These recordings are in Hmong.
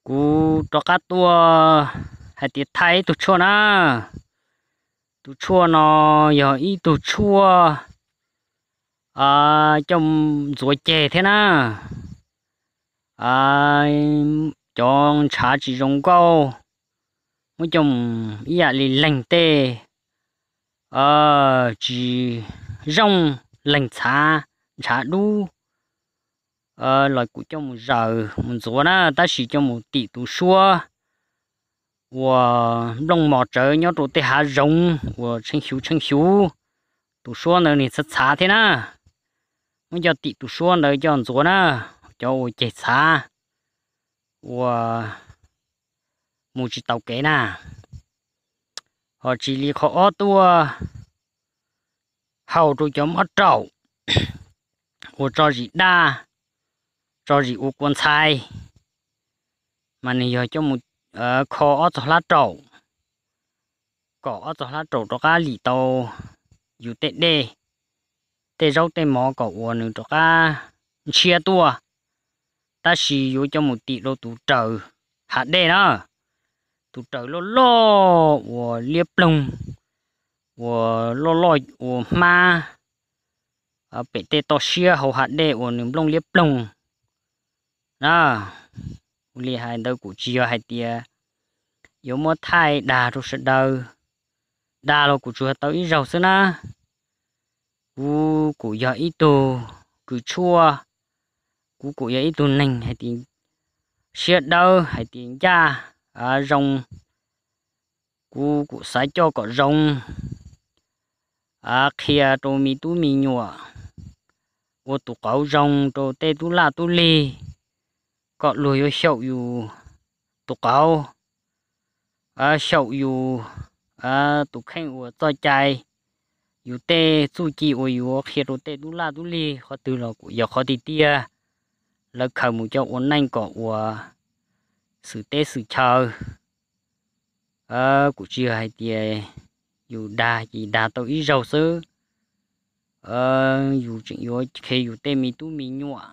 Kuv rov qab tuaj hais tias thaij ib tug tshuaj na. Tus tshuaj no yog ib tug tshuaj coj ntxuav ceg thiab na. Cov ntshav tsis zoo nkauj muab coj mus ib yam li leeg tej tsis zoo, leeg txhav, ntshav dub los kuv coj mus zaws mus ntxuav na, tab sis coj mus tim tus suab uas nplooj mos tsawv nyob rau tej hav zoov uas tsheej xyuv tsheej xyuv. Tus suab ntawd nws txhav txhav thiab na, muab coj tim tus suab ntawd coj ntxuav na, cov uas ceg txhav uas mus tsis taus kev na. Ho tsis li qhov ob tuaj haus rau cov mob raum uas tso zis daj, tso zis ua kua ntxhai, mas nws yog coj mus kho ob txog hlab raum, kom ob txog hlab raum rov qab lim tau yus tej dej, tej zaub tej mov kom uas nws rov qab ntshiab tuaj. Tab sis yuav coj mus tim rau tus raws hav dej na, tus raws loj loj uas liab ploog, uas loj loj uas hmab pem tej toj siab hauv hav dej uas nws nplooj liab ploog na. Ua li hais ntawd kuv tsis yog hais tias yuav muab thaij dag rau sawv daws, dag los kuv tsuas tau ib zaug xwb na. Kuv kuj yog ib tug kws tshuaj, kuv kuj yog ib tug neeg hais tias siab dawb, hais tias ncaj zoo, kuv kuj xav coj kom zoo, qhia rau me tub me nyuam ua tus qauv zoo rau tej tub laj tub lig, kom luag yuav xyaum yus tus qauv, xyaum yus tus kheej uas txoj cai, yus tej txuj ci uas yuav qhia rau tej tub laj tub lig qhov twg los kuj yog qhov tiag tiag, lawv khaws mus coj ua neej kom ua xwm teb xwm chaw. Kuj tsis yog hais tias yus dag ces dag tau ib zaug xwb, yus tseem yuav qhia yus tej me tub me nyuam,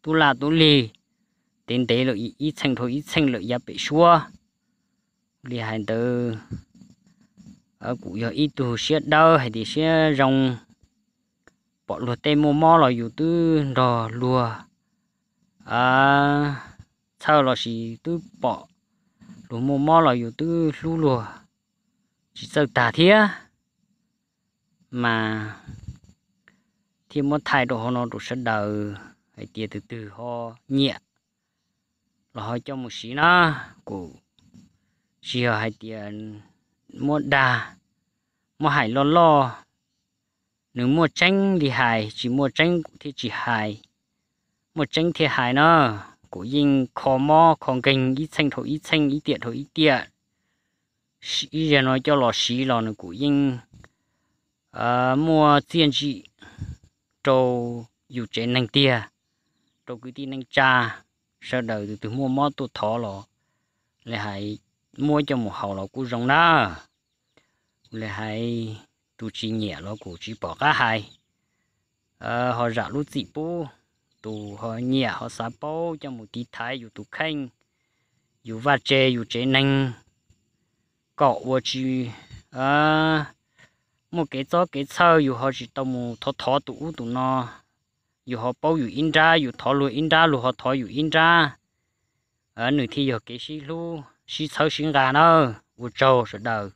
tub laj tub lig, ntev ntev lawm ib txheej dhau ib txheej lawm yav pem suab. Li hais ntawd, kuj yog ib tug siab dawb hais tias siab zoo, pom luag tej muaj mob los yus twb nrog luag txhawj, lossis twb pom luag muaj mob los yus twb hlub luag tsis txawj tag thiab. Mas thiaj muab thaij rau hauv no rau sawv daws hais tias tus twg ho nyiam los ho coj mus siv na. Kuj tsis yog hais tias muab dag, muab hais loj loj. Nws muaj tseeb li hais, tsis muaj tseeb kuj thiaj tsis hais, muaj tseeb thiaj hais na. Kuj yeej kho mob kho nkeeg ib txheej dhau ib txheej, ib tiam dhau ib tiam, ib zaug no coj los siv los nws kuj yeej muaj txiaj ntsim rau yus tsev neeg tiag, rau kwv tij neej tsa sawv daws. Tus twg muaj mob tuaj thov los li hais, muab coj mus haus los kuj zoo na. Li hais, tus tsis nyiam los kuj tsis pom qab hais, ho zam lub txim pub. Tus ho nyiam ho xav paub coj mus tiv thaiv yus tus kheej, yus vaj tse yus tsev neeg, kom ua tsis muaj kev txob kev txhawj, yus ho tsis tau mus thov thov tus ub tus no, yus ho paub yus ib nrab, yus thov luag ib nrab, luag ho thov yus ib nrab, nws thiaj yog kev sib hlub sib txhawb sib nqa na. Ua tsaug sawv daws.